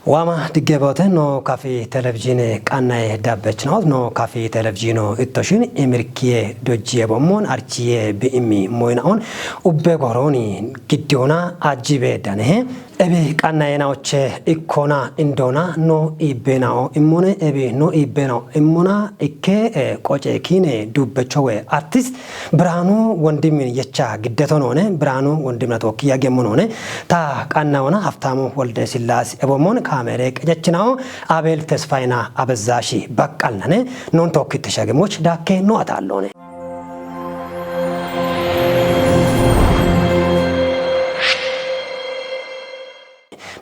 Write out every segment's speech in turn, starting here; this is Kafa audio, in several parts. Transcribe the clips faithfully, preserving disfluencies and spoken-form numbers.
Waama digge boote no kafi televizhiine qannaye dabbechinaot no kafi televizhiino ittoshin imirkiye dojjiye bommon archiye bi'immi moyinaon ubbe gorooni giddiyoona ajjibe danehe. Ebi qannayenaoche ikkona indoona no iibbenao immone ebi no iibbenao immona ikke qoce kiine dubbecho we artist Biraanu Wondimin yecha giddeto noone, Biraanu Wondimina tookki yagemmo noone, ta qannawana Haftaamu Wolde Sillaasi ebommon kaamere qejechinao Abeel Tesfayina Abezaashi baqqalnane, non tookki teshagemoch daakke no ataalloone.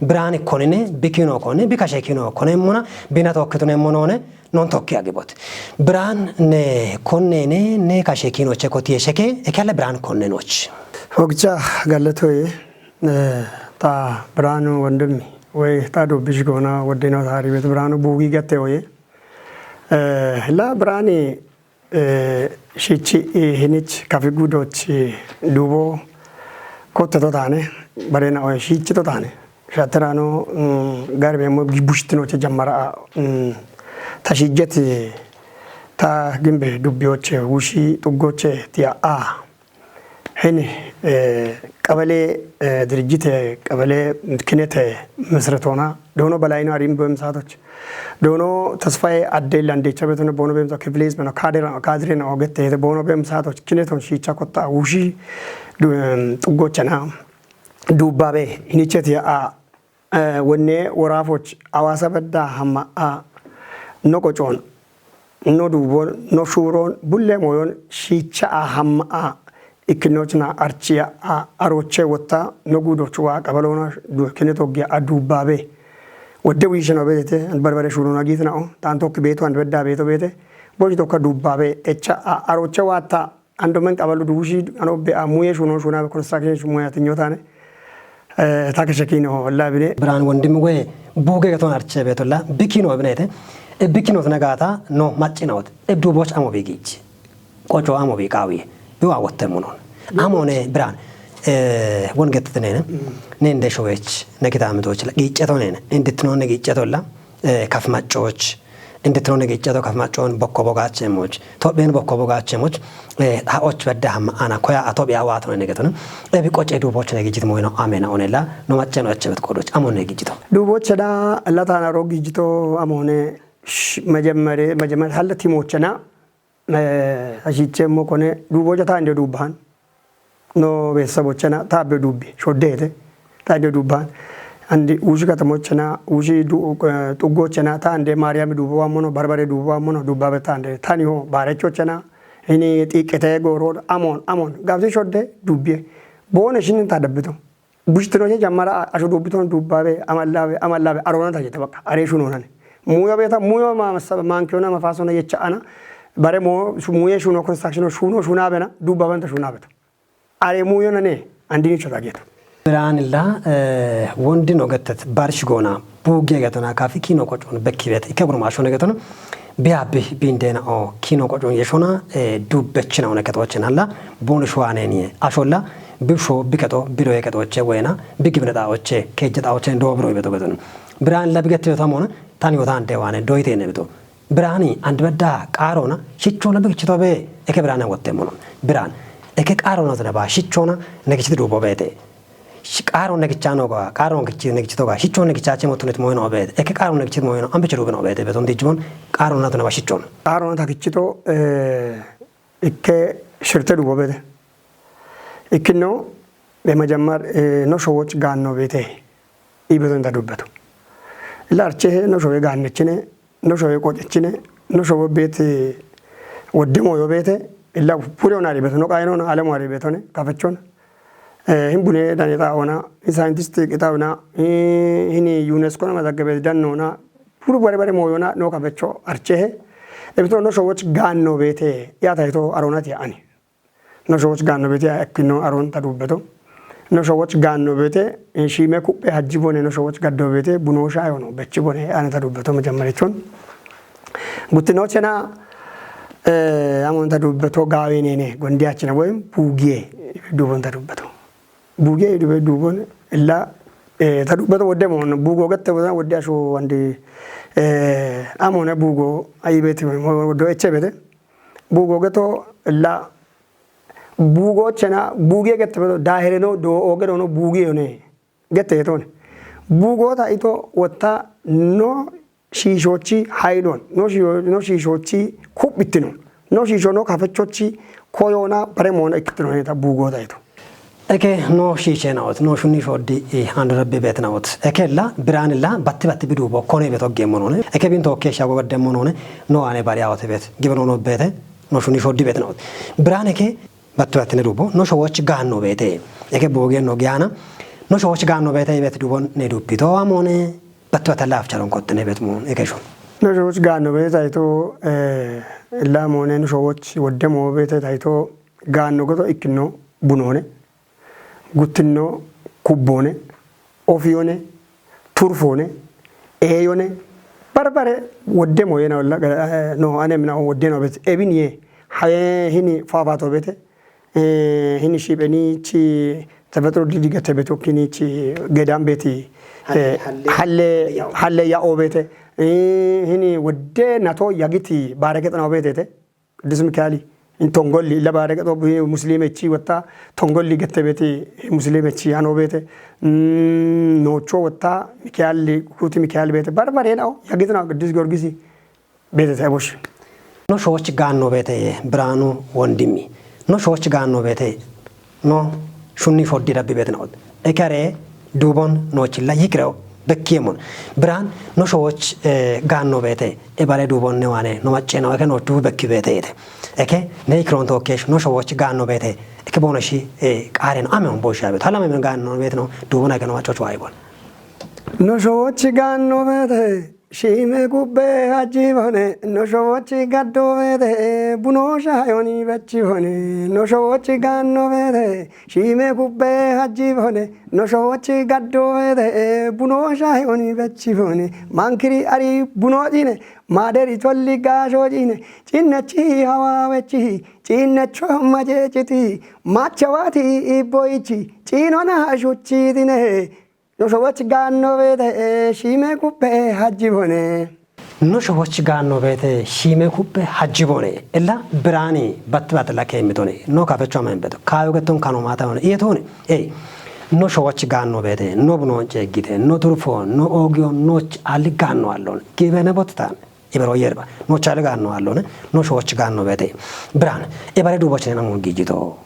Biraan konine, bikino koni, bikashe kino konemmona, bina tookki tunemmo noone, non tokki agibot. Biraan ne konnene ne kashe kino cheko tie sheke ekele biraan konne noch. Hogcha galatoye ta biraan wondimmi ወይ ta dubbish gona woddino tari bet biraan bugi gatte oye. La biraan shichi hinich kafi gudoch dubo kotte to tane barena oye shichi to tane. Shaterano garbe mo bushtino che jammara ta shijjeti ta gimbe dubbiyoche wushi xuggoche tiya a hini qabale dirijjite qabale kinete misretona doono balayino arim boyem saatoch doono tasfaye adde landecha betono boono bemto kiflis beno kadira kadire na ogette hete boono bem saatoch kineton shicha kotta wushi xuggochana duubbabe hinicheti a wonne woraafoch awaasa badda hamma a no qocoon no duuboon no shuuroon bulle mooyoon shiicha a hamma a ikkinochna archiya a arooche wotta no guudoch waa qabaloona kine toggiya a duubbaabe wodde wiisheno beetete barbare shuuroona giitina'o taan tokki beeto and beddaa beeto beete bochi tokka duubbaabe echa a arooche waatta Ando men qabalu duushi ano be a muye shuno shuna be construction shu muya tinyo tane. Eh, take shekino labine. Biraan wondim we buge gaton arche betolla bikino binete. E bikino tana gata no maccinaot. E duboch amo bigich. Qocho amo bi qawi. Bi wa wotte munon. Amone biraan eh won gettenene. Nende showech ne kitamitoch la gichetonene. Inditno ne gichetolla. Kaf maccoch inditino ne giccato kaf maccoon bokko bogaacheemoch tophiin bokko bogaacheemoch ha'och badda hamma ana koya atophiya waatone negetona ebi qoce duuboch ne gijit moyno amena onela no macceno echebet qodoch amone gijito duubochena latana ro gijito amone mejemmere mejemmere halle timochena ashichemmo kone duubocha ta inde duubbahan no beesabochena ta abbe duubbi shoddeete ta inde duubbahan andi ushi katamochena ushi xuggochena ta ande maariyami duubbo wammono barbare duubbo wammono duubbabe ta ande taniho baarechochena ini xiiqqete gooroon amoon amoon gabsi shodde duubbiye boone shinin ta dabbito Bushtinoche jammara asho dubbitono dubbabe amallabe amallabe arona ta jete baqa are shunonane muyo beta muyo ma masaba mankiyona mafasona yecha ana bare mo muye shuno construction shuno shunabena dubbaben ta shunabeta are muyo nane andini chota geto Biranilla wondi no gettet barsh gona buge getona kafi kino qocon bekibet ike gurma shone getona Biyaabbi biindeena oo kiino qocun yeshona dubbechina une ketoochinalla bunu shuwaaneniye asholla bibsho bikexo bidoye kexooche woyena bigibine xaoche keejje xaoche doobiro ibeto betonu. Biraan la bigetti beto amona tani yotaande waane doyiteene beto. Biraani andibedda qaaroona shichoona bigichito bee eke biraan wottemmono. Biraan eke qaaroona zina baa shichoona negichiti duubbo beete. Shi qaaro negichano ga qaaro negichi negichito ga shicho negichache mo tunit moyno obet eke qaaro negichit moyno ambe chiru beno obet beton dijmon qaaro na tuna shichon qaaro na takichito eh ikke shirte dubo bete ikkino be majamar eh no showoch ganno bete ibeton da dubbeto larche no showe gannechine no showe qochechine no showe bete wodde moyo bete illa pure onari beto no qayno na alemo ari betone kafechon Himbune dani xaa'oona, hi saayintisti qixaawina, hini yuuneskoona mazaggabeeti dannoona, puru bare bare mooyoona noo kabecho archehe, ebito no showoch gaanno beete, ya tayito aroonati ani. No showoch gaanno beete ya ekkino aroonta duubbeto. No showoch gaanno beete, shiime kuphe hajji bone no showoch gaddo beete, bunoo shaayono bechi bone anata duubbeto mejammarechon. Guttinochena amonta dubbeto gawenene gondiyachina woyim bugiye dubonta dubbeto bugiye dube dubon illa Eh, ta dubbeto wodde moon buugo gette wodde ashu wandi, eh, amone buugo ayibeti woddo echebete. Buugo geto la buugo chena buugi gette beto dahereno do ogerono buugi yone. Gette yetone. Buugo ta ito wotta no shiishochi haylon, no shiisho-, no shiishochi kubbitino, no shiisho no kafechochi koyona bare moona ikkitino ta buugo ta ito. Eke no shiishe naot, no shunni shoddi i hando rabbi bet naot. Eke la, birani la, batti batti bidu bo, kone bet ogge monone. Eke bin tokke shago gadde monone, no ane bari aote bet, gibe no no bete, no shunni shoddi bet naot. Birani ke, batti batti ne dubo, no showoch gaanno bete. Eke boge no giana, no showoch gaanno bete bet dubo ne dubito amone, batti batti laaf charon kotte ne bet mon, eke shun. No showoch gaanno bete ta ito, eh, la mone no showoch wodde mo bete ta ito, gaanno goto ikkino bunone. Guttinno kubboone, ofiyone, turfoone, eeyone, barbare, wodde moyena olla, eh, no, ane mina wodde no bete, ebin ye, haye hini fafato bete, eh, hini shibeni chi tafetro didi gete beto kini chi gedam beti, eh, halle, halle, halle ya obete, eh, hini wodde nato yagiti bare ketana obete te. Qiddusi Mikaeli, in Tongolli, illa baare qexo bu-, Musilimechi wotta, Tongolli gette beeti Musilimechi ano beete, mm, Noocho wotta, Mikaeli, Guuti Mikaeli beete, barbareenao, yagitna Qiddus Giyorgisi beete ta ebosh. No showoch gaanno beete, Biraanu wondimi. No showoch gaanno beete, no shunni foddi rabbi beete naot. Ekare duubon noochilla yikirew bekkiemon. Biraan no showoch, eh, gaanno beete, ebare duubon ne waane, no macce no, eke no duubu bekki beete yete. Eke ne yikiroon tookkeesh, no showoch gaanno beete, eke boono shi, eh, qaare no, ame on boosha beete. Halame men gaanno beete no, duubon eke no maccoch waayibon. No showoch gaanno beete, shiime gubbe hajjibone, no showoch gaddo beete, buno shaayoni bechibone, no showoch gaanno beete, shiime gubbe hajjibone, no showoch gaddo beete, buno shaayoni bechibone, mankiri ari buno dine, maaderi tolli gaasho dine, cinnachi hawawechi, cinnacho majechiti, machawati ibboichi, cinona shuchi dine, no showoch gaanno beete, eh, shiime kubbe hajjibone. No showoch gaanno beete, shiime kubbe hajjibone. Illa biraani bat bat la keemitone. No kafecho amen beto. Kaayo getton kano maata one. Iyetone. Ey. No showoch gaanno beete. No buno ceeggite. No turfo. No oogiyo. No ch-, ali gaanno allon. Giibene bottaan. Ibero yerba. No chale gaanno allone. No showoch gaanno beete. Biraan. Ebare duubo chene namun giijito.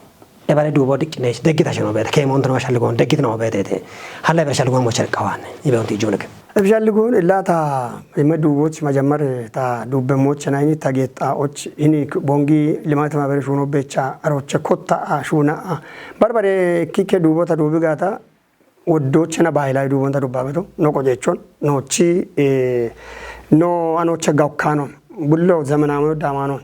Ebare duubo diqqine, deggita shino beete, keemoonte noo shalligoon, deggiti noo beeteete. Halla ebere shalligoon mochar qawaanne, ibe onti ijuneke. Ebe shalligoon illaa ta, ime duuboch majammar ta duubbe mochana ini ta geexxaa'och ini k-, bongi limaate maabere shuuno beecha aroche kotta a shuuna a. Barbare kikke duubo ta duubi gaata, woddochena baahilaawi duubonta dubbabeto, no qojeechon, noochi, eh, no anocha gawkaanon, bullo zemenaawi daamaanon.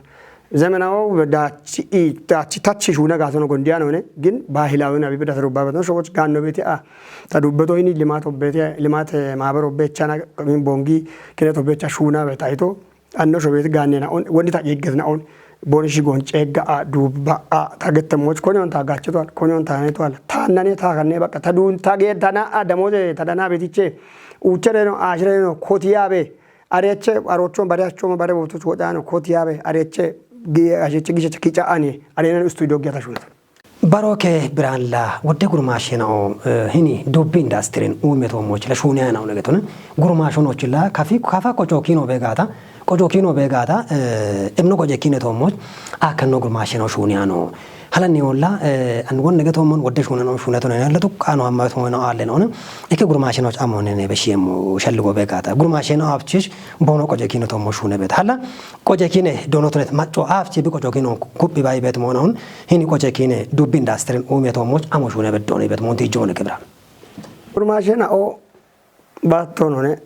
Zemenaawo daachi, i, daachi tachi shuuna gaasono gondiyaanone, gin baahilaawina bibida ta dubbabeto, no showoch gaanno beeti a, ta dubbeto ini limaate obbeeti, limaate maabero obbeechana, bongi kineto obbeecha shuuna be ta ito, Anno shobeeti gaannena on, wonni ta ceeggetna on, boni shigoon ceegga a, duubba a, ta gettemmoch, koni on ta gaachetoal, koni on ta haneetoal, taannane ta kanne baqqa, ta duun, ta gee, ta na a, damoze, ta dana beetiche, uuchere no, aashire no, koti yaabe, areche, arochon, bare achoma, bare bootoch wodano, koti yaabe, areche, gi-, asheche, gicheche, kicha ani, arenen studio giya ta shunata. Baroke Biraanla wodde gurmaashenao, eh, hini dubbi industrin uume toommoch la shuuniyaanao negetone. Gurmaashonoch la kafi, kafa qoco kiino beegaata, qoco kiino beegaata, eh, emno qoce kiine toommoch akkanno gurmaashenao shuuniyaano. Halanni olla, eh, an won nege toommon wodde shuunano shuunatone la tuqqaano amma toommono aallenone. Ikke gurmaashenoch amonene beshiemmo shalligo beegaata. Gurmaashenao abchish bono qoce kiino toommo shuune beet. Hala qoce kiine donotonet macco abchi bi qoco kiino kuphi bai beet moonahun. Hini qoce kiine dubbi industrin uume toommoch amo shuune beddoone beet moonti joone kibra. Gurmaashenao baattonone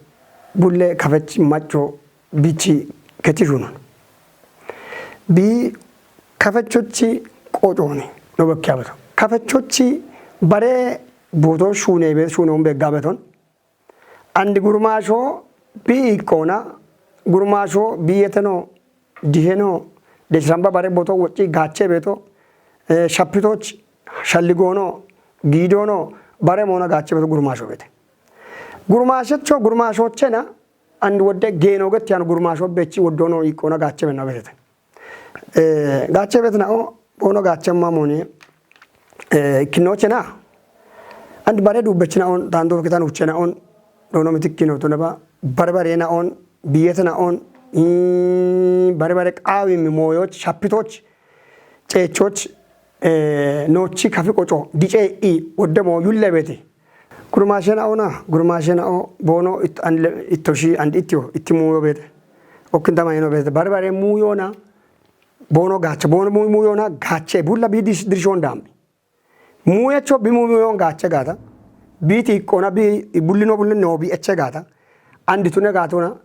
bulle kafech macco bichi kechi shuunon. Bi kafechochi qocoone no bekkiyabeto. Kafechochi bare booto shuune be, shuune un beeggabeton. Andi gurmaasho bi ikkona, gurmaasho biyeteno, diheno, deshramba bare booto wocci gaache beeto, eh, shapitoch, shalligoono, giidoono, bare moona gaache beeto gurmaasho beete. Gurmaashecho gurmaashoochena and wodde geeno getti yaano gurmaasho bechi woddono iqqoona gaache benna betete. Eh, gaache betinao boono gaachemma mooni, eh, ikkinoochena and bare dubbechinaon taando kitan uchenaon doono mitikkino tunaba barbare naon biyete naon, mm, barbare qaawimmi mooyoch, shapitoch, ceechoch, eh, noochi kafi qoco dice i wodde moo yulle beeti. Gurmaashena ona, gurmaashena o boono it-, and le-, ittoshi and ittio, itti muuyo beete. Okkin tama yeno beete. Barbare muuyona boono gaache, boono mu-, muuyona gaache. Bulla bi dish-, dirshon dambi. Muuyecho bi muuyon gaache gaata. Bi ti ikkona bi bullino bullino bi eche gaata. And tune gaatona.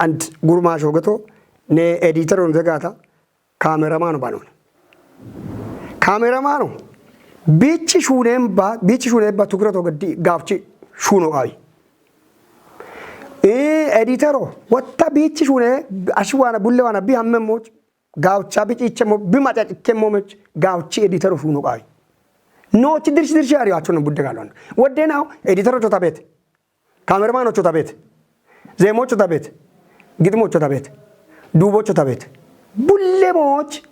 And gurmaasho geto ne editor on gaata. Kaameramano banon. Kaameramano bichi shunen ba, bichi shunen ba tukira to gaddi gaafchi shuno qawi. Eh, editero, watta bichi shune, ashiwana bulle wana bi hamme moch, gaafcha bi chiche mo, bi macha chiche mo mech, gaafchi editero shuno qawi. No, chi dirshi dirshi ari acho no budde galon. Wadde now, editero chota bet. Kaameramaanocho ta beete, zeemocho ta beete, giximocho ta beete, duubocho ta beete. Bulle mooch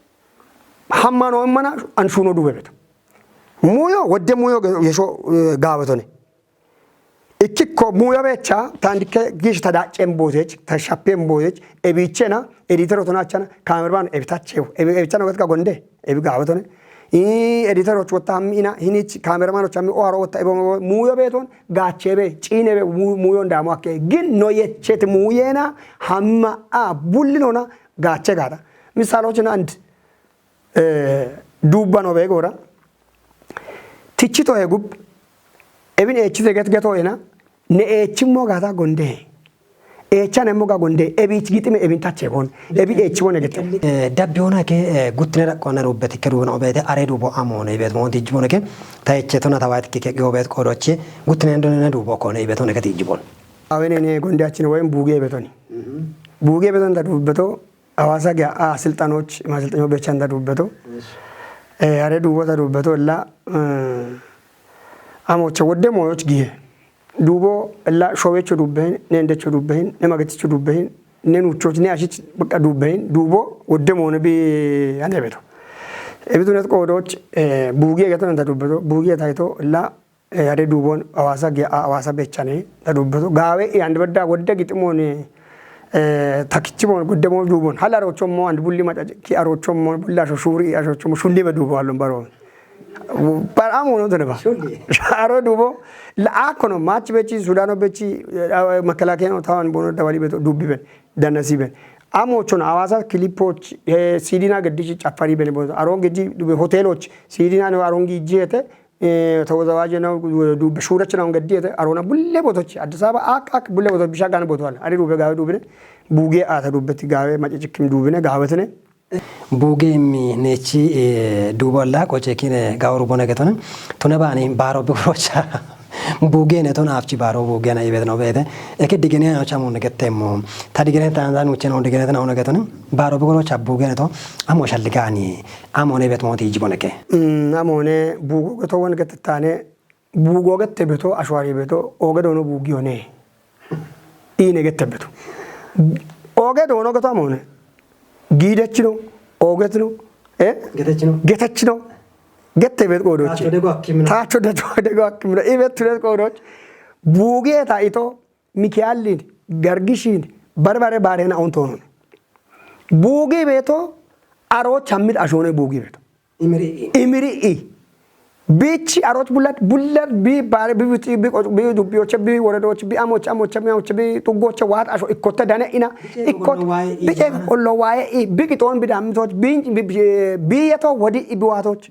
hammano immana anshuno duube beeto. Muuyo, wodde muuyo ge-, yesho, eh, gaawetone. Ikkikko muuyo beecha taandikke giish ta daaccen bootech, ta shappen bootech, ebiichena, editor otonachana, kaameramaano ebitachew, ebi-, ebichana gotka gonde. Ebi gaawetone. Ii, editoroch wotta hammi ina, hinich kaameramaanoch hammi o haro wotta ebo muuyo beeton, gaachebe, ciinebe, mu-, muuyon daamo akke. Gin no yechet muuyena, hamma a, bullinona, gaache gaata. Misalochina and, eh, duubbano be goora. Tichito he gub, ebin eechite get geto ena, ne eechimmo gaata gonde. Eechan emmo ga gonde, ebi gixime ebin tache bon, ebi eechi bon egete. Eh, dabbi ona ke, eh, guttine raqqo na dubbet ke duubana obete, are duubo amone ibet mo tijji bon ke, ta eche tona ta wait ke, ke obet qodoche, guttine ndo na duubo kone ibet ona ke tijji bon. Awene ne gonde achine wayin buuge ebetoni. Mhm. Buuge ebeton da dubbeto, Hawaasa ge a silxanoch, ma silxano bechan da dubbeto. Yes. Eh, are duubo da dubbeto la, eh, amoche wodde moyoch giye. Duubo ella showecho dubbehin, ne endecho dubbehin, ne mageticho dubbehin, ne nuuchoch, ne ashich baqqa dubbehin, duubo wodde moone bi ane beto. Ebitunet qoodoch, eh, buugi egeton enta dubbeto, buugi etayto ella, eh, ade duubon Hawaasa gi-, a-, Hawaasa bechane ta dubbeto. Gaawe i and bedda wodde giximoon, eh, takichimoon, goddemo duubon. Hal arochommo and bulli macac ki arochommo, bulla asho shuuri i ashochommo, shulli be duubo allon baro. Bar amu no dene ba. Shulli. Aro duubo, la akono, mach bechi, Sudano bechi, eh, makalakeno tawan bono dawali beto, dubbi ben, danasi ben. Amo chon Hawaasa kilipoch, eh, sidina geddichi chafari ben bono. Aron geddi dubbe hoteloch, sidina no aron gijete, eh, tawazawaje no, dubbe shurachi no geddi ete, arona bulle botochi. Addis Ababa ak, ak bulle botochi, bisha gane botoal. Ari dubbe gawe dubbe, buge ata dubbe ti gawe, mace chikim dubbe, gawe tene. Buuge immi nechi, eh, duubo alla qoche kine gauru bone getone. Tune bani baro bigorocha. Buuge ne ton afchi baro buuge na ibet no bete. Eke digene no chamun gettemo. Ta digene ta dan uche no digene na ono getone. Baro bigorocha buuge ne to. Amo shalligani. Amo ne bet mo ti jibone ke. Mm, amo ne buugo geto won getetane. Buugo gette beto, ashwari beto, oge doono buugi one. Ine gette beto. Oge doono geto amone. Giidechino, ogetino, eh? Getechino. Getechino. Gette bet qoodochi. Taacho dego akkimino. Taacho dego, dego akkimino. Ibe tunet qoodochi. Buuge ta ito, Mikiyaalin, gargishin, barbare barena on tonon. Buugi beto, aro chammit ashone buugi beto. Imiri i. Imiri i. Bichi aroch bulat, bulat bi bare bi biti bi qoch, bi dubioche, bi woredoche, bi amoche, amoche, bi amoche, bi tugoche, wat asho ikkote dane ina. Biche ikkote, ollo waye i biche dana. Ollo waye i, bi qiton bi damitoch, bi, bi, bi, bi yeto wodi i bi watoch.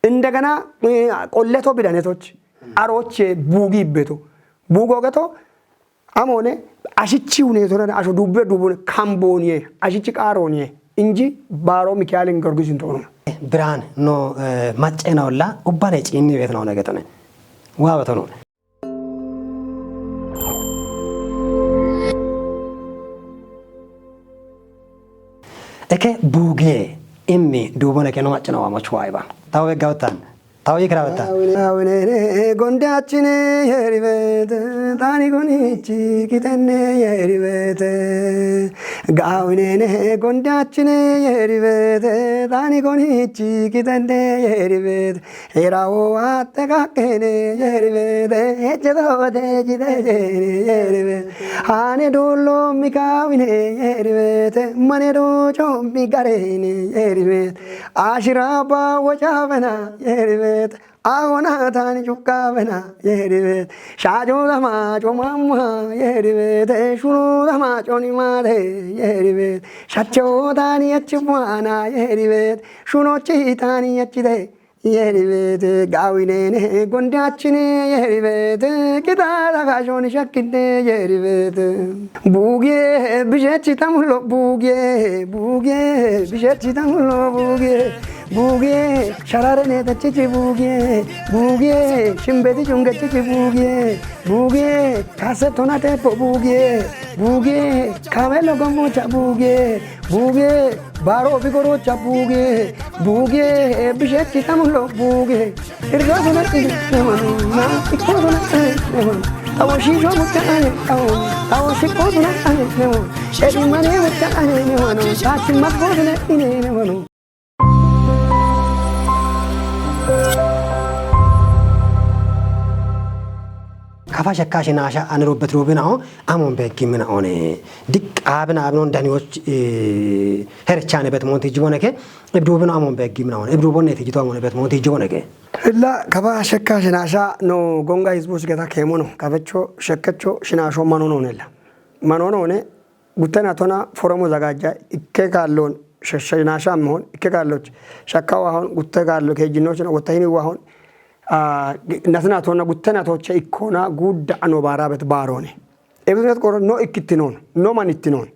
Indegena, eh, qolleto bidanetoch, aroche buugi beto. Buugo geto, Amone, ashichi huneetona asho dubbe dubbune kambooniye, ashichi qaarooniye, inji baaro Mikiyaalin Gorgisin toonona. Biraan no, eh, macceena olla ubbane ciinni beetona one getone. Waa betone. Eke buuge immi duubone keno macceena waa moch waa iba. Tawe gawtan. Tawo yikira betta. Gaawinene gondachine yeribete, tani gonichi kitene yeribete. Gaawinene gondachine yeribete, tani gonichi kitene yeribete. Herawo atte kakkene yeribete, ejjeto te jite jene yeribete. Hane dolo mikawine yeribete, mane do chombi garene yeribete. Ashira ba wajabana yeribete. Agona tani chukabana yeribete. Shajo dama chomamma yeribete. Shuno dama chonimare yeribete. Shacho tani achimana yeribete. Shuno chi tani achide yeribete. Gaawinene gondachine yeribete. Kita daga shoni shakinde yeribete. Buge bishechi tamulo buge. Buge bishechi tamulo buge. Buge shararene tachichi buge. Buge shimbeti chungachichi buge. Buge kase tonate po buge. Buge kamelo gomocha buge. Buge baro bigorocha buge. Buge bishechi tamulo buge. Irga sona ine nemano. Na iko sona ine nemano. Tawo shisho mucha ane tawo. Tawo shiko sona ane nemano. Edi mane mucha ane nemano. Tachi mako sona ine nemano. Kafa shakka shinasha anirubbet rubina o amon beggi mina one. Dik abin abin on daniwoch, eh, herchane bet monti jiboneke. Ibdubin amon beggi mina one. Ibdubon neti jito amon bet monti jiboneke. Illa kafa shakka shinasha no gonga hizbus geta kemono. Kafecho shakkecho shinasho manono nella. Manono ne guttena tona foromo zagajja ikke kallon shashinasha mehon ikke kalloch shakka wahon gutte kallo ke jinnochna guttahini wahon. Ah, nasna tona guttena toche ikkona gudda ano barabet barone. Ebiznet koro no ikkittinon, no manittinon.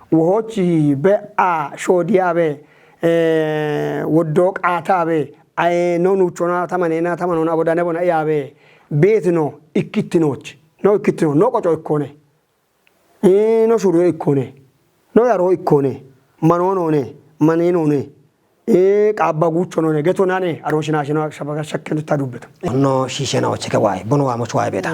Wohochi be a shodiya be, eh, woddo qata be, ay no nuchona tamanena tamanona bodane bona ya be. Bet no ikkittinoch. No ikkittino, no qoco ikkone. Eh, no shuriyo ikkone. No yaro ikkone. Manonone. Maninone. Eh, qabba guchonone. Getonane. Aro shinashino shabaka shakken ta dubbeto. No shishena ocheke wai. Bono wa moch wai beta.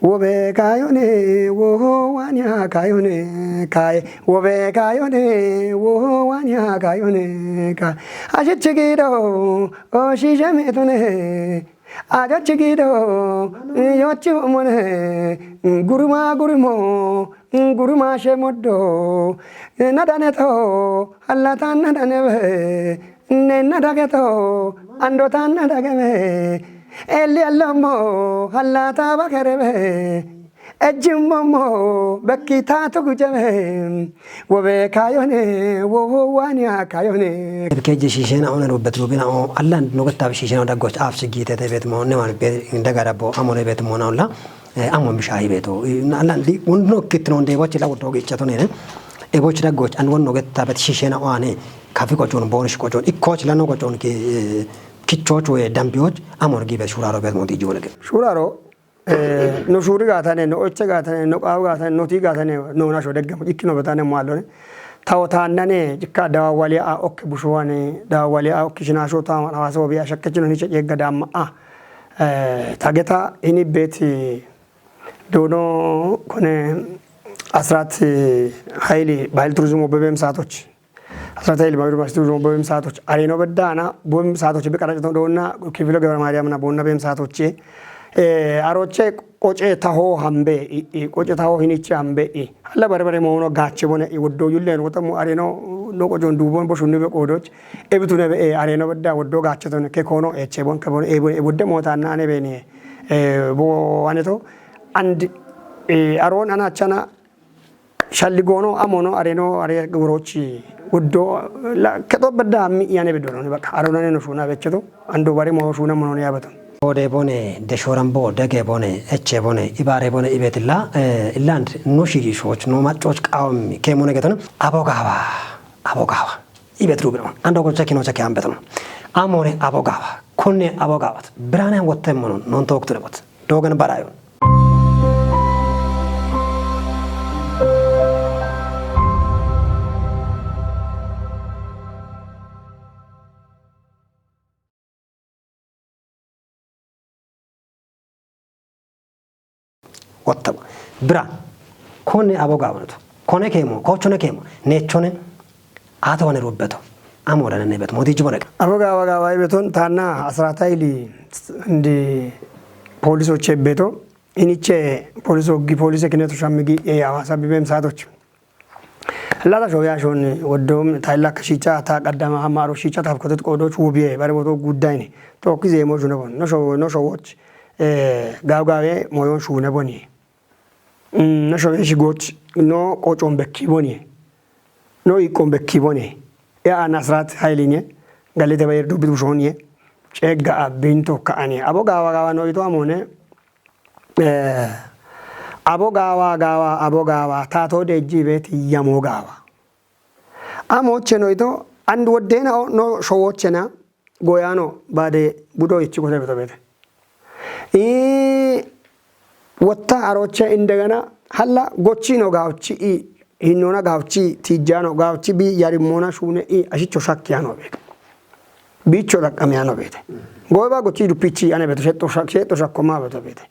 Wobe kayone, wo wanya kayone, kay. Wobe kayone, wo wanya kayone, kay. Ashichigido, o shishemetone. Ajo chigido, yochi mone, guruma gurimo, guruma shemodo, nadaneto, allata nadane be, ne nadageto, andota nadage be, eli allomo, allata bakere be, ejjimmomo, bekkita tugujeme. Wobe kayone, wo wanya kayone. Keje shishena one rubbet rubina o allan nugetta shishena daggoch af sigite te bet mo ne man be daga dabbo amone bet mo na ulla. Eh, amon bishahi beto. Allan di un no kitno de boch la wodo gicha to ne. E boch daggoch an won nugetta bet shishena o ane. Kafi kochon bonish kochon ikkoch la no kochon ki, eh, kichoch we dambiyoch amon gi bet shuraro bet mo di jole ke. Shuraro Eh, no shuri gatane, no oche gatane, no qawu gatane, no ti gatane, no nasho deggamo ikkino betane mwallone. Tawo tannane jikka dawa wali a okke bushuwane, dawa wali a okke shinasho tawa hawaso biya shakkechino niche yegga damma a. Eh, tageta ini beti dono kone Asrat, eh, Haili bahil turizmo bebem satoch. Asrata ilma yunivarsiiti ujuma boyim saatoch arino beddaana boyim saatoch biqara cito doonna kifilo gebra maariyaam na boonna beem saatoche. Eh, aroche qoce taho hambe i, i, qoce taho hiniche hambe i. Alla bare bare moono gaache bone i woddo yullen wota mo arino no qojon dubon bo shunni be qodoch. Ebitune be, eh, arino bedda woddo gaache ton ke kono eche bon ke bon e wodde moota na ane bene. Eh, bo aneto and, eh, aron ana chana Shalli goono amono areno are gorochi wuddo la keto bedda mi yane beddo no baka arona ne no shuna becheto ando bare mo shuna mono ne yabaton. Ode bone, de shoran bo, dege bone, eche bone, ibare bone, ibetilla, eh, iland no shigi shoch, no machoch qawmi, ke mone geton, abogawa, abogawa. Ibet rubino, ando go chekino cheke ambeton. Amone abogawa, kunne abogawat, brane wotte mono, non tokture bot. Dogen barayon. Ottabo. Bira. Konne abo gaawanatu. Kone keemo, kochone keemo, nechone, ato wane rubbeto. Amo dana nebet, moti jibone. Abo gaawa gaawa ibeton taanna asrata ili ndi polisoche beto. Iniche poliso gi polise kineto shamigi e awasa bibem satoch. Lata shoya shon wodom taila kashicha ta qaddama hamaro shicha tafkotet qodoch wubiye bare boto guddayne. Tokki zemo shune bon. No show, no showoch. Eh, gaaw gaawe moyon shune boni. Mm, no showe shigoch, no qochon bekki boni. No ikon bekki boni. Ya anasrat hayline. Galite bayer dubit bushoniye. Chegga abinto kaani. Abo gaawa gaawa no ito amone. Eh, abo gaawa gaawa, abo gaawa, tato deji bet yamo gaawa. Amo cheno ito, and woddena o no showochena, goyano, bade budo ichi kote beto bete. I wotta aroche indegana, halla gochi no gauchi i, hinona gauchi, tijano gauchi bi yarimona shune i, ashicho shakki ano bete. Bicho raqqami ano bete. Goyba gochi dupichi ane beto, shetto shak-, shetto shakkoma beto bete.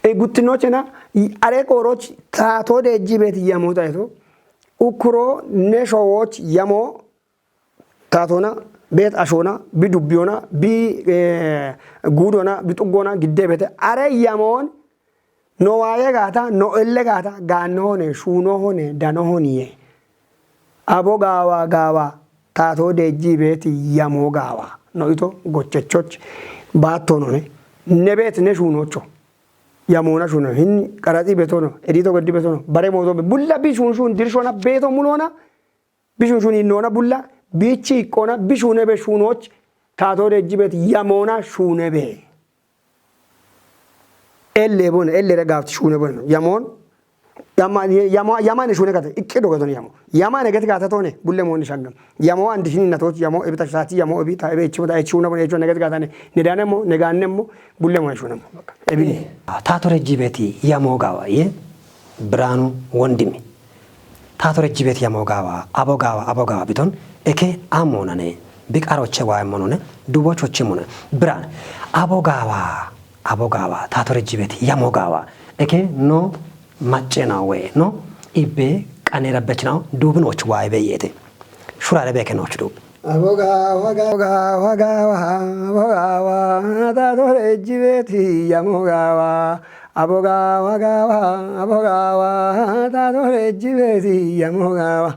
E guttinochena, i are koroch, tato deji bet yamo ta ito, ukuro ne showoch yamo, tatona, bet ashona, bi dubbiyona, bi, eh, gudona, bi xuggona, gidde bete. Are yamon, no waye gata, no elle gata, ganno hone, shuno hone, dano honiye. Abo gaawa gaawa, tato deji bet yamo gaawa. No ito, gochechoch, batonone, ne bet ne shunocho. Yamona shuno, hin qarati betono, edito gedi betono, bare moto be, bulla bi shun shun, dirshona, beto mulona, bishun shuni nona bulla, bichi kona, bishune be shunoch, tato deji bet yamona shune be. Elle bon, elle re gaft shune bon. Yamon, yama, yama, yama ne shune kate, ikke do gaton yamo. Yama ne gati gata tone, bulle mon shangam. Yamo andi shini natoch, yamo ebita shati, yamo ebita, ebe ichi mota, ichi una bon, ichi una gati gata ne. Ne dane mo, ne ganne mo, bulle mon shune mo. Ebini. Tato deji beti yamo gawa, ye? Biranu wondimi. Tato deji beti yamo gawa, abo gawa, abo gawa biton, eke amona ne, bik aroche wa monone, dubo choche mona. Biran, abo gawa, abo gawa, tato deji beti yamo gawa, eke no macce na we, no, ibe, qanera bechna, dubin och wa ibe yete. Shurare beke no chdu. Aboga, waga, waga, waga, aboga, wa, ta dore jibeti, yamoga, wa. Aboga, waga, wa, aboga, wa, ta dore jibeti, yamoga, wa.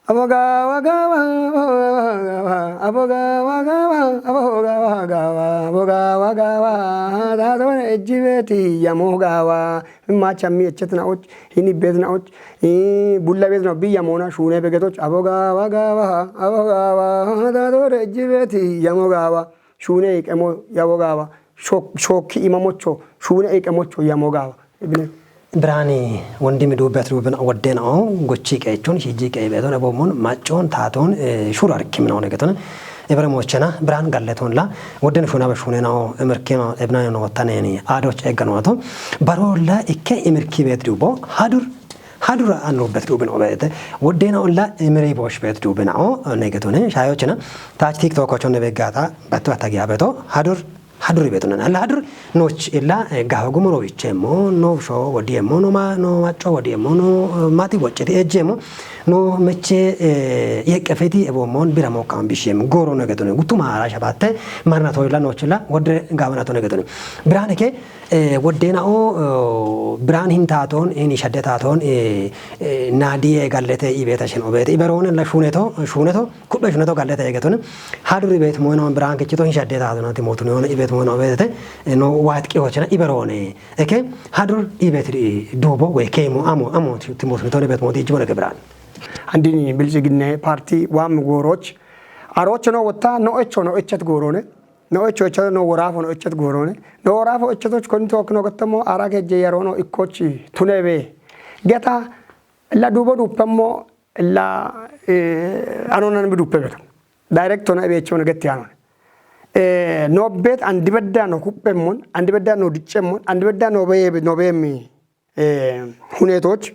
Aboga, waga, wa, aboga, waga, wa, aboga, waga, wa, aboga, waga, wa, aboga, waga, wa, ta dore jibeti, yamoga, wa. Macha mi echet na och, hini bet na och, i bulla bet na bi yamona shune begetoch, aboga, waga, wa, aboga, wa, ta dore jibeti, yamoga, wa. Shune ikemo, yamoga, wa. Shok-, shoki imamocho, shune ikemocho, yamoga, wa. Ibne. Birani, wondimi dubet duben wodden o, gochi qechon, shiji qe beton, ebomon, machon, taton, eh, shura arkim na onegeton. Ebere mochena, biran galleton la, wodden shuna be shune na o, emirkima, ebna no taneni, adoch egano ato. Barolla ikke emirki bet dubo, hadur, hadur anu bet duben obete. Woddena olla emiri bosh bet duben o, negetone, shayochena. Tach TikTok ochon ne begata, batu atagia beto, hadur, hadur beto na. Alla hadur, noch illa, eh, gaho gumoro ichemo, no sho wodiemo, no ma, no macho wodiemo, no, eh, mati wocheti ejemo, no meche, eh, yekefeti ebomon biramo kambishem, goro negetone. Gutuma ara shabate, marna toila noch illa, wodde gabana to negetone. Birane ke, Eh, woddena o, eh, biran hin taton, hin shadde taton, eh, eh, nadiye gallete ibeta shen obete. Iberone la shuneto, shuneto, kubbe shuneto gallete egeton. Hadur ibet mono biran kechito hin shadde taton, timotu no ibet mono obete, eh, no wat ki ochena iberone. Eke, hadur ibet di dubo we kemo amo, amo ti-, timotu no ibet moti jibone ke biran. Andini bilsiginne parti wam goroch. Aroch no wotta, no echo no echet gorone. No echo echo no worafo no echet gorone. No worafo echo toch kon tok no gatamo ara ke je yaro no ikkochi tunebe. Geta la dubo dupemo la, eh, anonan bi dupe beto. Direct na be echo no geti anon. Eh, no bet andi bedda no kuppemon, andi bedda no dichemon, andi bedda no be, no be mi. Eh, hunetoch,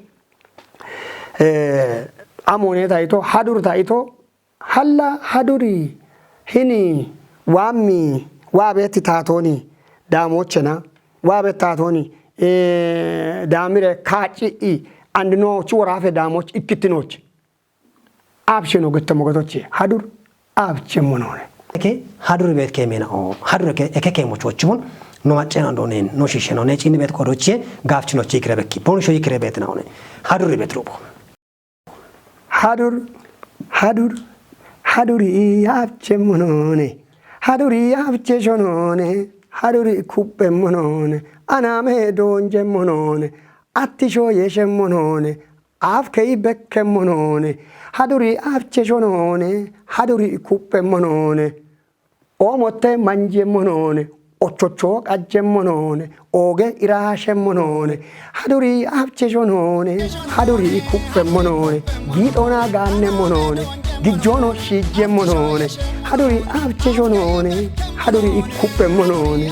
eh, amone taito, hadur taito, halla haduri hini wami wabeti tatoni damochena, wabeti tatoni, daamire kaacci'i andinoochi woraafe daamochi ikkittinoochi. Absheno gettemmo getochi hadur abchemmo noone. Eke hadur bet kemena o hadur eke eke kemo chochibon no maccena do nen no shishe no ne cini bet kodoche gafchino chikre bekki bon sho yikre bet na one hadur bet rubo. Hadur hadur haduri abchemmo noone. Haduri abche shonone. Haduri kuppe monone. Aname donje monone. Attisho yeshe monone. Afkei bekkemmo noone, haduri afchesho noone, haduri kuppemmo noone. Oomotte manjemmo noone, ochocho qajjemmo noone, ooge iraashemmo noone, haduri afchesho noone, haduri kuppemmo noone, giixoona gaannemmo noone, gijjoono shiijjemmo noone, haduri afchesho noone, haduri kuppemmo noone.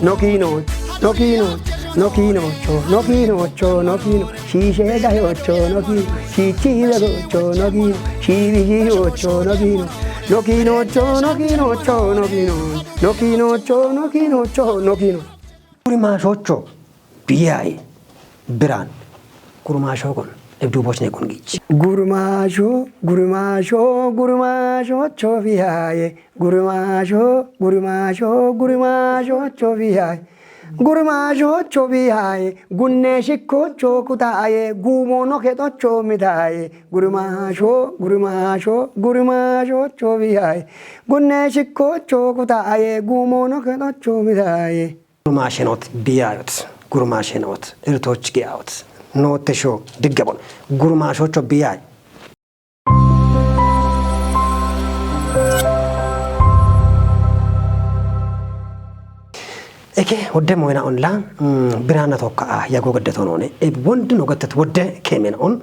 Nokino, nokino, nokino, cho, nokino, cho, nokino. Shiishe gayocho nokino, shiichi begocho nokino, shiibishiiyocho nokino, nokinocho nokinocho nokino, nokinocho nokinocho nokino. Gurmaashocho biyaye biraan gurmaasho kon ebduuboch ne kon gichi. Gurmaasho gurmaasho gurmaashocho biyaye gurmaasho gurmaasho gurmaashocho biyaye. Gurmaashocho biyaye, gunne shikkocho kutaye, gumono ketocho mitaye. Gurmaasho, gurmaasho, gurmaashocho biyaye, gunne shikkocho kutaye, gumono ketocho mitaye. Gurmaashenot biyayot, gurmaashenot, irtoch giyayot, nootte sho diggabon, gurmaashocho biyaye. Eke wodde moyna onla biraana tokka a yago gadde tonone e wondi no gattet wodde kemena on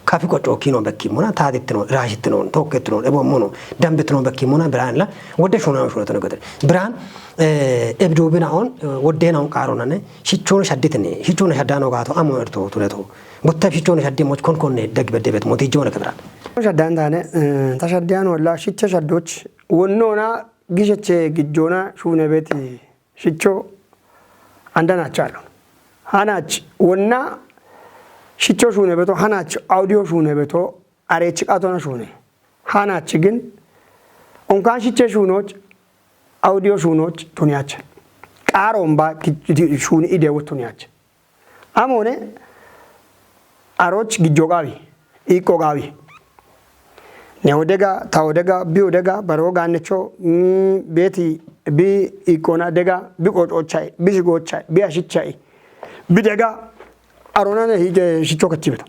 kafi qoco kino bekki mona taadittino raashittino tokkettino e bommono dambitino bekki mona biraanla wodde shuna shuna tono gadde biraan e bidubina on wodde na on qaro nane shichono shadditine shichono shaddano gato amo erto tuleto. Gotta shichono shaddi moch kon konne dag bedde bet moti jona kebra. Shaddan tane ta shaddiyan walla shicha shaddoch wonnona gisheche gijjona shune beti shicho anda nacho allo. Hanach wonna shicho shune beto hanach audio shune beto arech qatona shune. Hanach gin onkan shiche shunoch audio shunoch tuniach. Qaron ba shuni ide wot tuniach. Amone aroch gijjo gawi ikko gawi. Ne odega ta odega bi odega baro gannecho beti bi ikkona dega bi qocochai bi shigochai bi ashichai bi dega arona ne hije shicho kachibeta.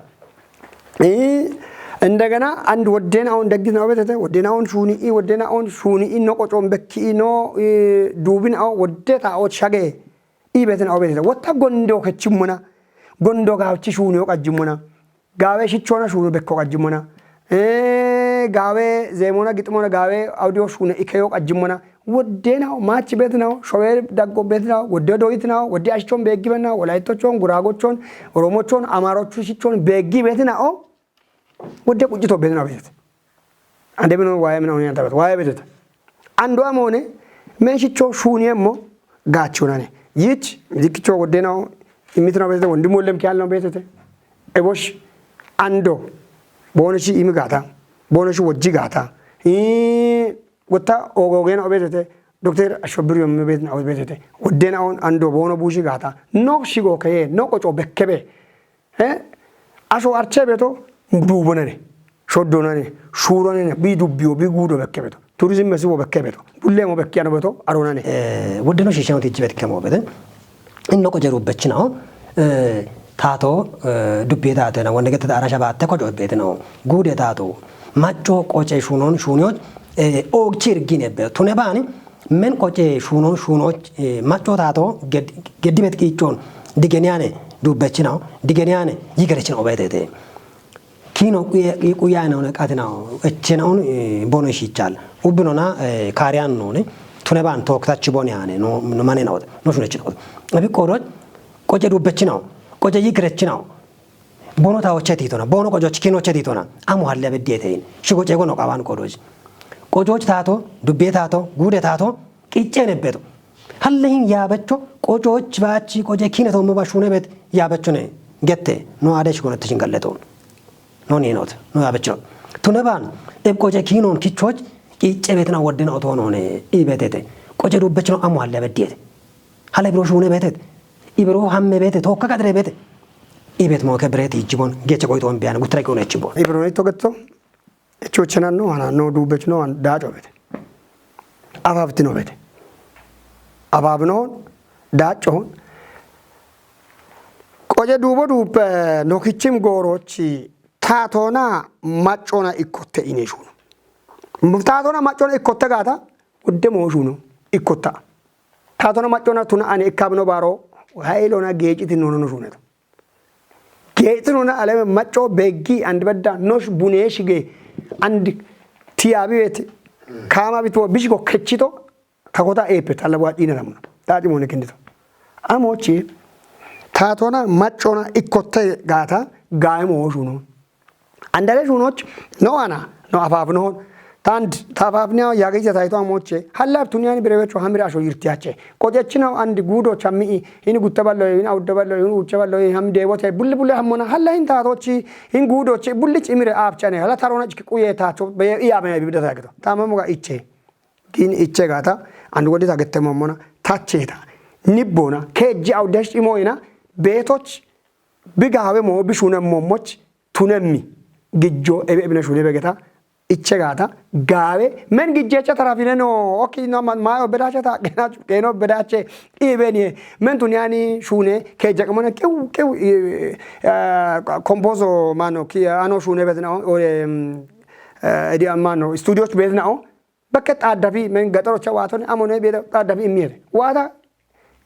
Indegena and wodden awon deggina obetete wodden awon shuni i wodden awon shuni i no qocon bekki i no dubin awon wodde ta o shage. Ibetin awo betita wotta gondo kechimuna gondo gawchi shuniyo qajjimuna gawe shichona shunu bekko qajjimuna eh gawe zemona gitmona gawe audio shune ikeyo qajjimuna woddena machi betna shower daggo betna wodde doitna wodde ashchon beggibenna wolaitochon guragochon oromochon amarochu shichon beggi betna o Wodde quccito beetina beetete. Ande bino waaye mina huni anta beetu waaye beetete. Ando amone men shicho shuniyemmo gaachunane. Yich dikkicho wodde nawo imitino beetete wondi mollem kiyalno beetete. Ebosh ando bono shi imi gaata bono shi wojji gaata. Ii Gotta ogogen obetete Dokter Ashobir yommi betin awet betete. Wodden awon ando bono bushi gata. No shigo keye no qoco bekkebe. Eh? Asho arche beto dubonane. Shoddonane. Shuronane. Bi dubbiyo bi gudo bekkebeto. Turizm mesibo bekkebeto. Bullemo bekkiyano beto aronane. Eh, woddeno shishano tijji betkemo bete. Inno qojeru bechinawo. Eh, tato eh, dubbiye tato na wonde gete ara shabatte qojo betinawo. Gude tato. Macco qoce shunon shunyo eh, og chirgine be tune bani men qoce shunon shuno eh, macco tato ged- gedibet qiccon digeniyane dubbechinawo digeniyane yigerechinawo betete. Kino quye quye quye ne one qatina echena on eh, bono shichal. Ubbinona eh, kariyan none tune ban tok tachi boni ane no no mane no no shune chino. Abi qoro qoje dubbechino qoje yigrechino bono ta oche titona bono qojo chikino oche titona amo halle abeddi etein shigo cego no qaban qodoji. Qojo tato dubbe tato gude tato qiccene beto. Halle hin yaabecho, qococh baachi, qoce kine tommo bashune bet yaabecho ne. Gette, no ade shikonet shin galle ton. No ni not, no yaabecho. Tune ban, eb qoce kinon kichoch, qice betna wodina oto no ne, ibetete. Qoce dubbecho no amo halle abediyete. Halle biro shune betet. Ibiro hamme betet, tokka kadre betet. Ibet mo ke breti jibon, geche qoy ton biyan, gutra qoy ne jibon. Ibiro ne togetto. Echochena no ana no dubech no an dacho bete. Afafti no bete. Afaf no dacho. Qoje dubo dupe no kichim gorochi tatona machona ikotte ineshuno. Tatona machona ikotte gata udde mo shuno ikotta. Tatona machona tuna ani ikkabno baro hailona gechiti no no shuneto. Geexinuna aleme macco beggi and bedda nosh bune shige and tiyabi wet kama bitwo bishgo kechito kakota epe tala wa dina ramuna. Tati mo ne kendito. Amochi tatona maccona ikkotte gata gaimo shuno. Andare shunoch no ana no afaf no. Tand tafafniya yagija tayto amoche. Hallab tuniyani birewecho hamira asho yirtiyache. Qojechinaw and gudo chammi, in gutta ballo, in awda ballo, in ucha ballo, in ham debote bulle bulle hammona halla in tatochi, in gudochi bullich imire apchane hala tarona chiki quye tacho be iya me bibda tagto. Tamamuga iche. Gin iche gata and wodi tagette momona tacheta. Nibbona keji awdesh imoina betoch bigawe mo bishune momoch tunemmi gijjo ebe ebine shune begeta iche gata gawe men gijjecha tarafine no. Oki no man mayo bedacha ta gena keno bedache ibeni men tunyani shune keja kamona kew kew kompozo mano ki ano shune betna o edi mano studio betna o. Bakke xaaddafi men gaxarocha waatone amone beeda xaaddafi immiere. Waata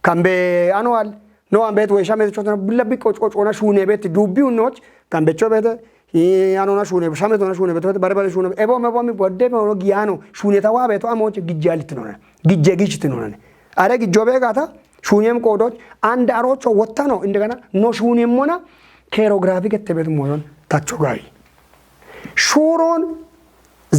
kambe ano al no ambe to shame to chotona bulla bi qoch qoch ona shune beti dubbi unnoch kambe chobete i ano na shune shame to na shune beti bare bare shune ebo me bo mi bodde me ono giyano shune tawa beto amoche gijjalitnona gijje gichitnona. Are gijjobe gata shunem qodoch and arocho wottano indegana no shunem mona kerografi gette bet moyon tacho gawi. Shuron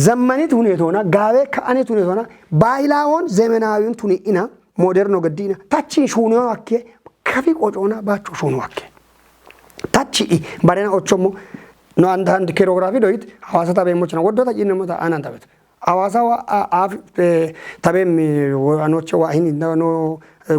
ዘመኒት ሁኔቶና ጋቤ ከአኔት ሁኔቶና ባይላዎን ዘመናዊን ቱኒኢና ሞደርኖ ገዲኢና ታቺ ሹኒዮን አኬ ከፊ ቆጮና ባቹ ሹኑ አኬ ታቺ ኢ ባሬና ኦቾሞ no አንድ አንድ ኬሮግራፊ ዶይት ሐዋሳ ታቤ ሞችና ወዶ ታጂነ ሞታ አናን ታበት ሐዋሳ ዋ አፍ ታቤም አኖቼ ዋ ሂን no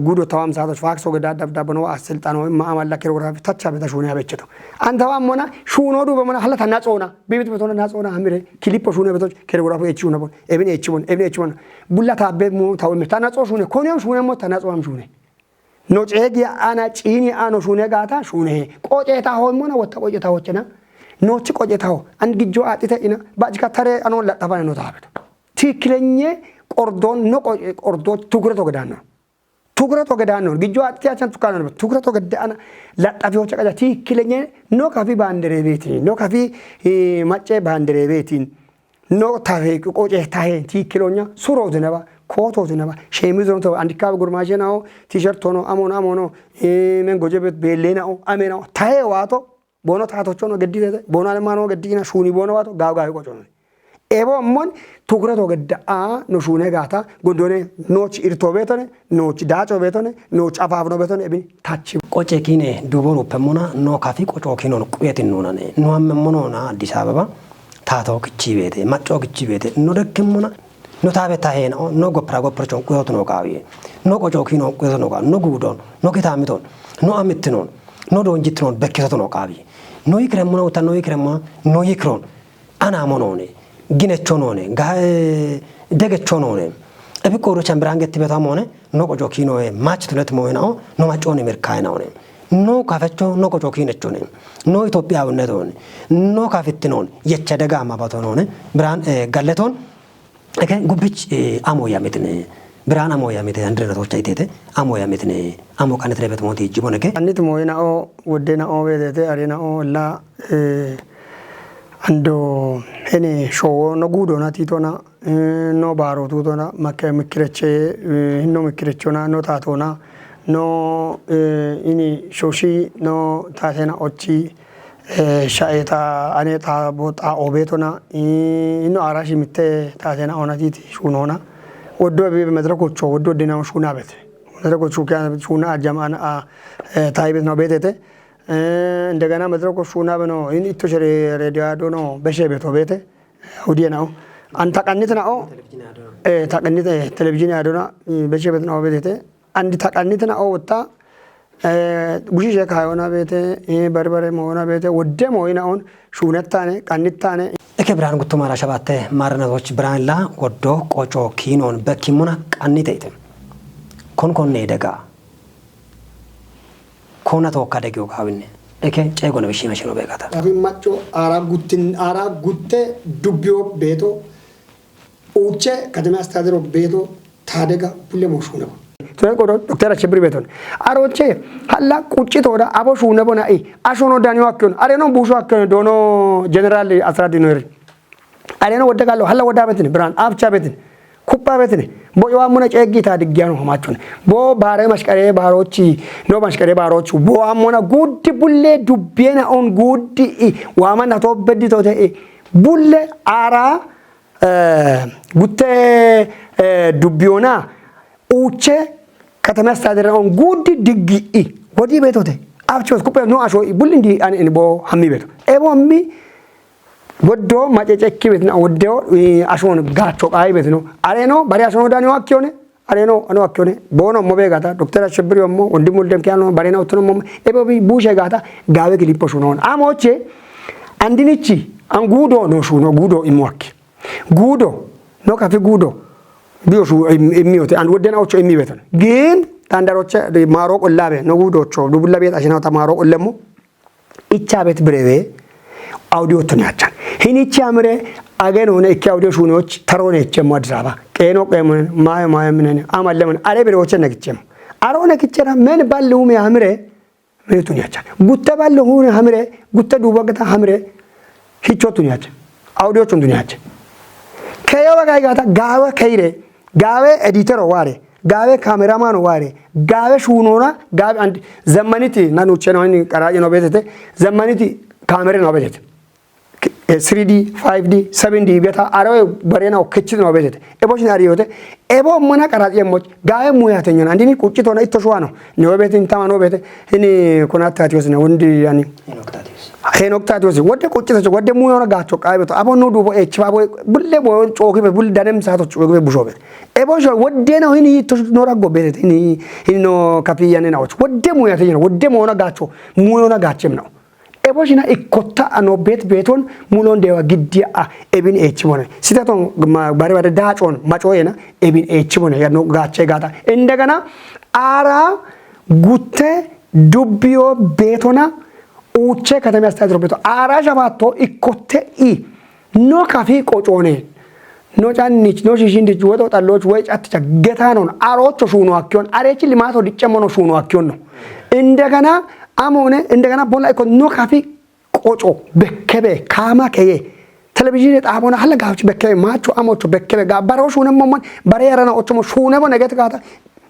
ጉዶ ተዋም ሳቶች ፋክሶ ገዳ ደብዳበ ነው አስልጣን ወይ ማአማላ ኬሮግራፊ ታቻ ቤታ ሹኒ አበቸተው አንተዋ ሞና ሹኖ ዱ በመና ሐላ ታናጾና ቢቢት በቶና ናጾና አምሬ ኪሊፖ ሹነ በቶች ኬሮግራፎ ኤች ሹነ ቦን ኤብን ኤች ቦን ኤብን ኤች ቦን ቡላ ታቤ ሙ ታው ምርታ ናጾ ሹነ ኮኔም ሹነ ሞ ታናጾም ሹነ ኖ ጨጊ አና ጪኒ አኖ ሹነ ጋታ ሹነ ቆጨታ ሆን ሞና ወታ ቆጨታ ሆቸና ኖች ቆጨታ ሆ አንድ ግጆ አጥተ ኢና ባጭካ ተረ አኖ ለጠፋ ነው ታበተ ትክክለኛ ቆርዶን ኖ ቆርዶ ትኩረት ወገዳን ነው ትኩረት ወገዳን ነው ግጆ አጥተ ያቻን ቱካና ነው ትኩረት ወገዳን ለጣፊዎች ቀዳ ትክክለኛ ኖ ካፊ ባንደሬ ቤት ኖ ካፊ ማጨ ባንደሬ ቤት no tafe qoce tahe tiikkilonya suro zinaba kooto zinaba sheemizo to andikabe gurmashe nao t-shirt hono amono amono men gojebet belle nao ame nao tahe waato bono taatocho no geddi tete bono alema no geddi ina shuni bono waato gaw gaw qoco no ebo mon tukure to gedda a no shune gata gondone noch irto betone noch daco betone noch afafno betone ebin tachi qoce kine dubo no pemona no kafi qoco kino no quyetin nunane no amme mono na addis ababa Taatoo kichii beete, maccoo kichii beete, no dekkemmona, no taabe taheena, no goppira goppirichon quyootino qaawiye, no qocoo kiinoon quyootino qaawiye, no guudoon, no kitaamitoon, no amittinoon, no doonjittinoon bekkisotino qaawiye, no yikiremmona uta, no yikiremmona, no yikiroon, anaamonoone, ginechonoone, ga-, degechonoone, ebi qoodochan biraan getti betamoone, no qoco kiinoe mach tunet moenao no macconi mirkaenao ne no kafecho no qoco kiinecho ne no Itophiyawineto ne no kafittinon yecha dega amabato no ne biran eh, galleton eke gubbich eh, amo yamitne biran amo yamite andrena tocha itete amo yamitne amo kanit rebet moti jibon eke annit moenao woddenao wedete arenao la eh, ando hene showo no gudona titona eh, no baro tutona makke mikkireche eh, no mikkirechona no tatona no eh, ini shoshi no tatena ochi eh, shaeta ane ta bo ta obetona eh, no arashi mitte tatena ona titi shunona woddo bi medra kucho woddo dina shuna bete መድረኮቹ ሹና አጃማን ታይቤት ነው ቤቴቴ እንደገና መድረኮ ሹና በኖ ይህን ኢቶ ሸሬ ሬዲዮ ያዶ ነው በሼ ቤቶ ቤቴ አውዲየ ነው አንታ ቀኒት ናኦ ታቀኒት ቴሌቪዥን ያዶና በሼ ቤት ነው ቤቴቴ አንድ ታቀኒት ናኦ ወጣ ጉሽሸ ካዮና ቤቴ በርበሬ መሆና ቤቴ ወደ መሆይናውን ሹነታነ ቀኒታነ Eke biraan guttumaara shabatte maarrinatoch biraanilla woddo qoco kiinoon bekkimmuna qanni te'ite. Kon konnee daga kona tookka dagiyo gaawinne eke ceegona bishshi mashino beekata. Afin macco ara guttin ara gutte dubbiyo beeto uuche katame astadero beeto taadega bulle mo shuunebo. Tore qodo Dokter Ashebir beeton. Aroche halla qucci tooda abo shuunebo na'i ashono daniyo akkiyon areno buusho akkiyon doono general asradinoeri. Areno wodde gallo halla wodda betin biran abcha betin kuppa betin bo yo amuna ceeggi ta diggiyano hamachun bo bare mashkare barochi no mashkare barochu bo amuna guddi bulle dubbena on guddi i wama na to beddi to te i bulle ara eh, gutte eh, dubbiyona uche katame astadere on guddi diggi i wodi betote abchos kuppe no asho i bulli ndi an en bo hammi beto ebo mi Woddo macece ikki betino woddewo ashoon gaacho qaayi betino areno bari ashoon dani akkiyone areno ano akkiyone boono mo begata Dokter Ashebir yommo wondi mulden kiyano barena uttuno mo ebe bi bushe gata gawe kilipo shuno amoche andinichi angudo no shuno gudo imu akki gudo no kafi gudo biyo shu immiyote and wodden awcho immi beton gin tandaroche maro qollabe no gudo cho dubulla bet ashina ta maro qollemo Icha bet birewe audio tun yachan. Hinichi amre agen hone ikki audio shunoch tarone ichem Addis Ababa. Qeno qemun mayo mayo minen amalle mun are bire ochen nagichem. Arone kichera men ballu me amre me tun yachan. Gutta ballu hune amre gutta duba gata amre hicho tun yachan. Audio tun tun yachan. Keyo bagai gata gawa keire gawe editor ware gawe cameraman ware gawe shunona gawe and zamaniti nanu cheno ni karaje no betete zamaniti camera no betete 3D 5D 7D beta arawe barena o kechit no betete ebo shin ariyote ebo mana karaje mo gawe muya tenyon andini kuchito na ito shwano ni obete intama no bete hini kuna tatios na undi yani Henok Tadius. Henok Tadius. Wodde quccitacho wodde muyona gacho qaybeto abo no dubo echi babo bulle bo choki be bulle danem sato choki be bushobe. Ebo sho wodde no hini to no rago be hini hini no kapi yane na wodde muyate yina wodde mona gacho muyona gachem no. Ebo shina ikkotta ano bet beton mulon dewa giddiya a ebin echi mona. Sitaton bare bare dachon macho yena ebin echi mona ya no gache gata. Endagana ara gutte dubbiyo betona Uuche katami astadiro beto aara shabaatto ikkotte i no kafi qocoone no cannich no shishindich woy xoxalloch woy catticha getaanon aroocho shuuno akkiyon areechi limaato diccemmono shuuno akkiyonno indegana amoone indegana bolla ikko no kafi qoco bekkebe kaama keye televizhiine xaabona halla gaafchi bekkebe maacho amocho bekkebe ga baro shuunemmo mon bare yarana ochomo shuunemo neget gaata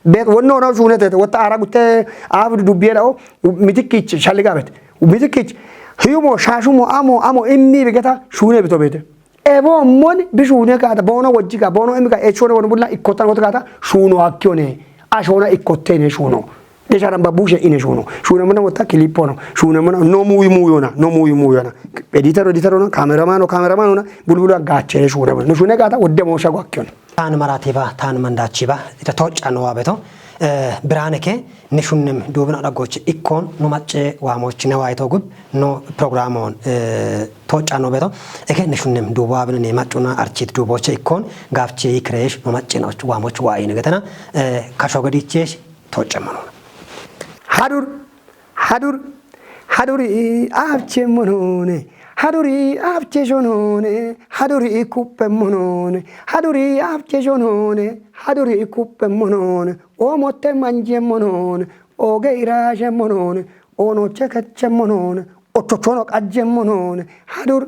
bet wonno no shuunetete wotta ara gutte aabdu dubbiye dao mitikkich shalligabet mitikkich hiyumo shaashumo amo amo immi bigeta shuune bito bete ebo mon bi shuune gaata bono wojji ga bono immi ga echone wono bulla ikkotan wotta gaata shuuno akkiyone ashona ikkottene shuuno Desharan babushe ine shuno. Shuna mana wata kilipono. Shuna mana no muyi muyona. No muyi muyona. Editor editor ona, cameraman o cameraman ona. Bulbula gache shuna mana. No shuna gata wodde mo shago akyon. Tan maratiba, tan mandachiba. Ita tocha no abeto. Eh, birane ke ne shunnem dubna da goche ikkon no macce wa moch ne wa ito gub no program on. Eh, tocha no beto. Eke ne shunnem dubo abne ne machuna archit dubo che ikkon gafche ikresh no macce no wa moch wa ine getana. Eh, kasho gadiche toccammanona. Hadur, hadur, haduri abchemmonone, haduri abcheshonone, haduri kuppemmonone, haduri abcheshonone, haduri kuppemmonone, omotte manjemmonone, oge irashemmonone, onoche kachemmonone, Ochochono qajjemmonoone hadur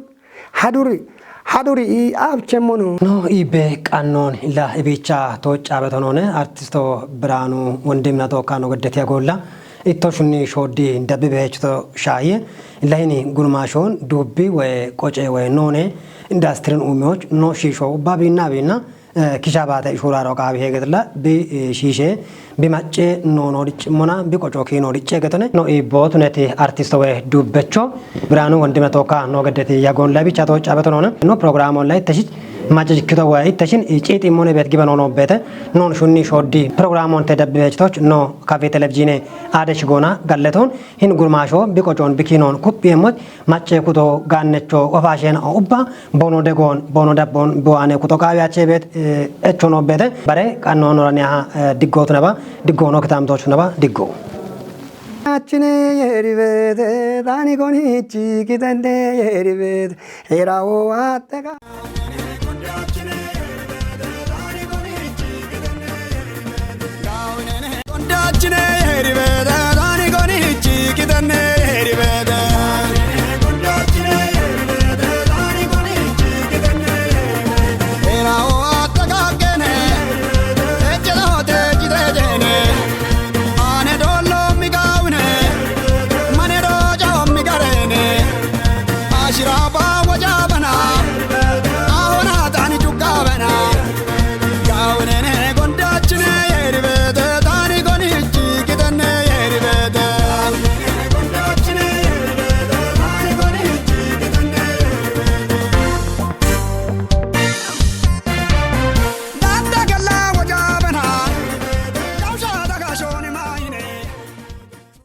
haduri haduri i abchemmono. No ibe qannon la ibicha to cabe tonone artisto Biranu wondimna to kano gedete golla itto shunni shoddi dabbe beechto shaaye lahini gurmashon dubbi we qoce we none industrin umioch no shisho babina bina Kisha baate ishuuraaro qaawi heegetilla bi shiishe bi macce noono diccimona bi qoco kiino dicce getone no iibbo tuneti artist we dubbecho Biraanu Wondime tooka no geddeti yagoon labicha to cabe tonone no program online teshi macce ikkito we itteshin ciiti mone bet gibe noono bete non shunni shoddi program on te dabbe chitoch no kafe televizine ade shigona galleton hin gurmaasho bi qocoon bi kiinoon kuphi emmoch macce kuto gaannecho ofaasheen ubba bono degoon bono dabboon buwaane kuto qaawi achee beet echono bete bare qannoon oraniyaha diggootu naba diggoono kitaamtoochu naba diggo. Achine yeeri beete daani gonichi kitenne yeeri beete hirawo attega. Kondaachine heeribete daani gonichi kitenne